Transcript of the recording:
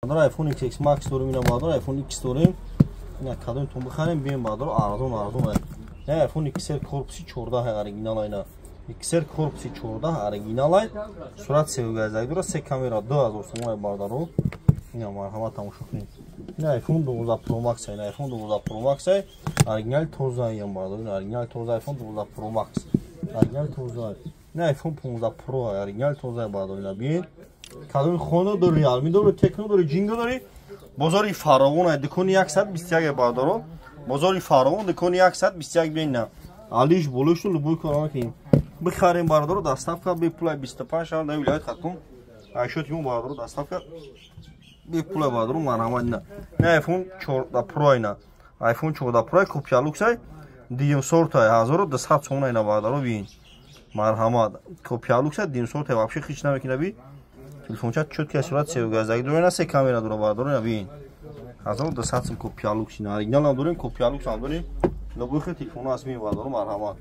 iPhone XS Max дорем, ина баъдор iPhone X дорем. Ина кадомтон бихарем, бием, баъдор, арзон арзон. Не, iPhone XR корпуси 14 оригинал, ина XR корпуси 14 оригинал, сурат севгазак дора, се камера, 2000 сомон, бардаро. Ина марҳамат, тамошо кунед. Ина iPhone 12 Pro Max, ина iPhone 12 Pro Max оригинал тоза ям, бардаро, ина оригинал тоза iPhone 12 Pro Max. Оригинал тоза. Ина iPhone 15 Pro оригинал тоза, бардаро, ина биен. Кадоми хона дори, Realme дори, Tecno дори, Ҷинго дори. Бозори Фаровон, дукони 121, бардаро. Бозори Фаровон, дукони 121, биен. Алиш болошу любой кор накунем. Бихарем, бардаро, доставка бепула 25 шаҳр дар вилоят Хатлон. Айшоти мо, бардаро, доставка бепула, бардаро, марҳамат ина. Ина iPhone 14 Pro, ина. iPhone 14 Pro копия люксай, дуюм сортай, 1200 сомон ина, бардаро, биин. Марҳамат. Копия люксай, дуюм сортай, вообще хич намекина би. Телефонча чёткий, сурат севгазак дора, ина се камера дора, бардаро, ина биин. 1200 сом копия люкс ина. Оригинал ҳам дорем, копия люкс ҳам дорем. Любой хел телефон аст, мин, бардаро, марҳамат.